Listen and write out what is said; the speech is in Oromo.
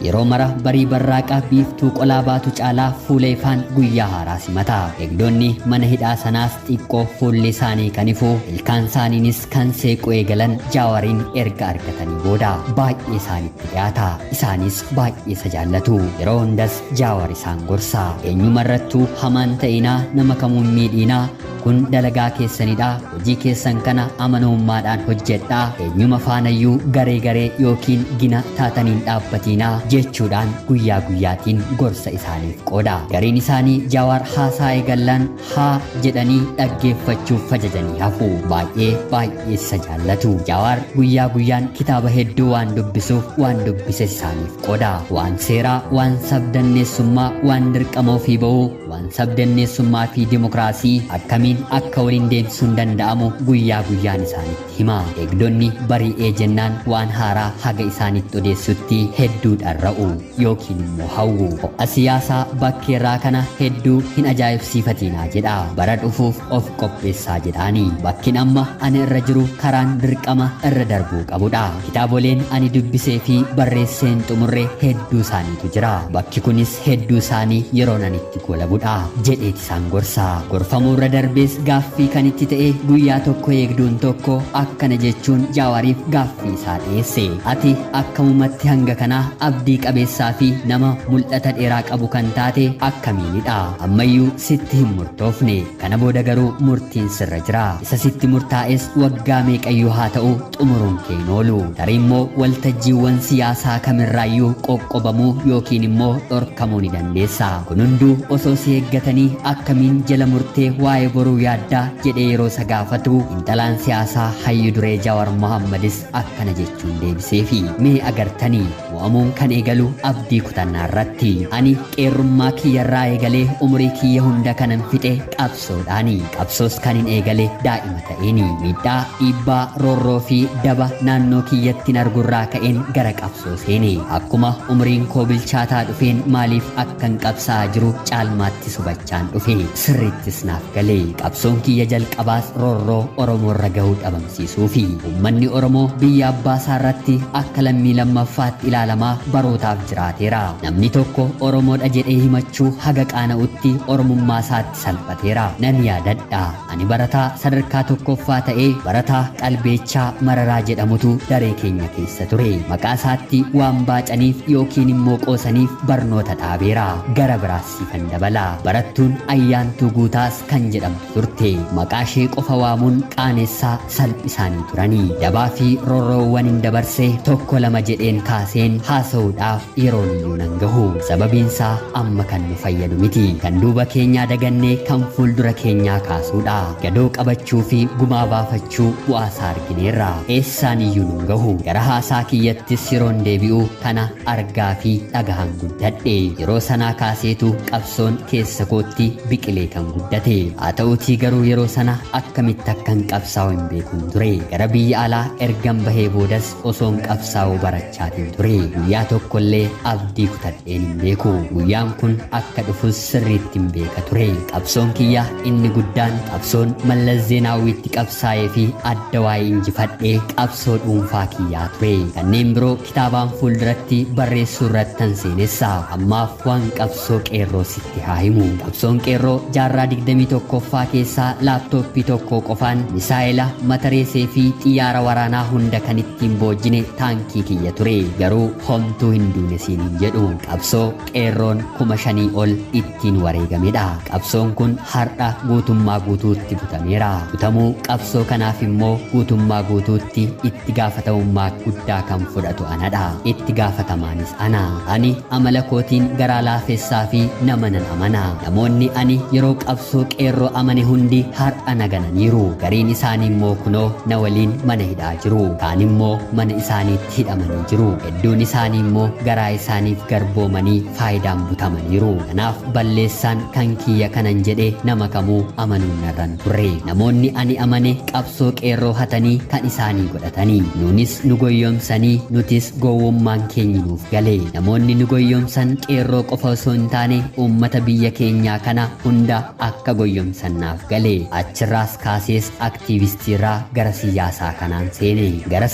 Yeroo mara barii barraaqaa biiftuu qolaa baatu caalaa fuula ifaan guyyaa haaraa simata. Eegdonni mana hidhaa sanaas xiqqoo fuulli isaanii kan ifu, ilkaan isaaniinis kan seequu eegalan Jaawariin erga argatanii booda. Baay'ee isaanitti dhiyaata. Isaanis baay'ee isa jaallatu. Yeroo hundas Jaawar isaan gorsa. Eenyumarrattuu hamaan ta'inaa, nama kamuu hin miidhiinaa, kun dalagaa keessanidha, hojii keessan kana amanamummaadhaan hojjedhaa, eenyuma faanayyuu garee garee yookiin gina taataniin dhaabbatiinaa jechuudhaan guyyaa guyyaatiin gorsa isaaniif qooda. Gariin isaanii Jawaar haasaa eegallaan haa jedhanii dhaggeeffachuuf fajajanii hafu. Baay'ee baay'ee isa jaallatu. Jawaar guyyaa guyyaan kitaaba hedduu waan dubbisuuf waan dubbises isaaniif qooda. Waan seeraa, waan sabdanneessummaa, waan dirqama ofii ba'uu, waan sabdanneessummaa fi dimokiraasii akkamiin akka waliin deemsisuun danda'amu guyyaa guyyaan isaanitti hima. Eegdonni bari'ee jennaan waan haaraa haga isaanitti odeessutti hedduu dharra'u yookiin immoo hawwu. Ho'a siyaasaa bakkeerraa kana hedduu hin ajaa'ibsiifatiinaa jedha. Bara dhufuuf of qopheessaa jedhaani. Bakkin amma ani irra jiru karaan dirqama irra darbuu qabudha. Kitaaboleen ani dubbisee fi barreessee hin xumurre hedduu isaaniitu jira. Bakki kunis hedduu isaanii yeroon ani itti goolabudha jedheeti isaan gorsa. Gorfamuu irra darbees gaaffii kan itti ta'e guyyaa tokko eegduun tokko akkana jechuun Jawaariif gaaffii isaa dhiyeesse. Ati akkamumatti hanga kanaa abdii qabeessaa fi nama mul'ata dheeraa qabu kan taate akkamiinidha? Ammayyuu sitti hin murtoofne. Kana booda garuu murtiin sirra jira. Isa sitti murtaa'es waggaa meeqayyuu haa ta'u xumuruun kee hin oolu. Tarii immoo waltajjiiwwan siyaasaa kamirraayyuu qoqqobamuu yookiin immoo dhorkamuu ni dandeessa. Kun hunduu osoo si eeggatanii akkamiin jala murtee waa'ee boruu yaaddaa jedhee yeroo isa gaafatu xiinxalaan siyaasaa hayyu duree Jawar Mohammadis akkana jechuun deebiseefi. Mee agartanii, mo'amuun kan eegalu abdii kutannaa irratti. Ani qeerrummaa kiyyarraa eegalee umurii kiyya hunda kanan fixe qabsoodhaani. Qabsoos kanin eegale daa'ima ta'eeni. Miidhaa, dhiibbaa, roorroo fi daba naannoo kiyyattin argurraa ka'een gara qabsoo seene. Akkuma umuriin koo bilchaataa dhufeen maaliif akkan qabsaa'aa jiru caalmaattis hubachaan dhufe. Sirriittis naaf gale. Qabsoon kiyya jalqabaas roorroo Oromoorra gahu dhabamsiisuufi. Uummanni Oromoo biyya abbaasaa irratti akka lammii lammaffaatti ilaalamaa barootaaf jiraateera. Namni tokko Oromoodha jedhee himachuu haga qaana'utti Oromummaa isaatti salphateera. Nan yaadadha. Ani barataa sadarkaa tokkoffaa ta'ee barataa Qalbeechaa Mararaa jedhamutu daree keenya keessa ture. Maqaa isaatti waan baacaniif yookiin immoo qoosaniif barnoota dhaabeera. Gara biraas siifan dabala. Barattuun Ayyaantuu Guutaas kan jedhamtu turte. Maqaa ishee qofa waamuun qaanessaa salphisaanii turani. Dabaa fi roorroowwan hin dabarse tokko lama jedheen kaaseen haasa'uudhaaf yeroon iyyuu nan gahu. Sababiinsaa amma kan nu fayyadu miti. Kan duuba keenyaa dagannee kan fuuldura keenyaa kaasuudha. Gadoo qabachuu fi gumaa baafachuu bu'aasaa argineerra. Eessaan iyyuu nun gahu. Gara haasaa kiyyattis yeroon deebi'u kana argaa fi dhagahaan guddadhe. Yeroo sanaa kaaseetu qabsoon keessa kootti biqilee kan guddate. Haa ta'uutii garuu yeroo sana akkamitti akkan qabsaa'u hin beekun ture. Gara biyya alaa ergan bahee boodas osoon qabsaa'uu barachaatiin ture. Guyyaa tokkollee abdii kutadheen hin beeku. Guyyaan kun akka dhufus sirriitti hin beeka ture. Qabsoon kiyya inni guddaan qabsoon Mallas Zeenaawwiitti qabsaa'ee fi adda waa'ee injifadhe qabsoo dhuunfaa kiyyaa ture. Kanneen biroo kitaabaan fuulduratti barreessuu irrattan seenessa. Ammaaf waan qabsoo qeerroo sitti haa himu. Qabsoon qeerroo jaarraa 21ffaa keessaa laaptooppii tokko qofaan misaa'ela, matareesee fi xiyyaara waraanaa hunda kan ittiin boojine taankii kiyya ture. Garuu homtuu hin duune siin hin jedhu. Qabsoo qeerroon 5,000 ol ittiin wareegamedha. Qabsoon kun har'a guutummaa guutuutti butameera. Butamuu qabsoo kanaaf immoo guutummaa guutuutti itti gaafatamummaa guddaa kan fudhatu anadha. Itti gaafatamaanis ana. Ani amala kootiin garaa laafessaa fi nama nan amana. Namoonni ani yeroo qabsoo qeerroo amane hundi har'a na gananiiru. Gariin isaanii immoo kunoo na waliin mana hidhaa jiru. Kaan immoo mana isaaniitti hidhamanii jiru. Hedduun isaanii immoo garaa isaaniif garboomanii faayidaan butamaniiru. Kanaaf balleessaan kan kiyya kanan jedhe nama kamuu amanuun narra hin turre. Namoonni ani amane qabsoo qeerroo hatanii kan isaanii godhatanii. Nuunis nu goyyomsanii nutis gowwummaan keenyi nuuf gale. Namoonni nu goyyomsan qeerroo qofa osoo hin taane uummata biyya keenyaa kana hunda akka goyyomsan naaf gale. Achirraas kaasees aktiivistiirraa gara siyyaasaa kanaan seene. Gara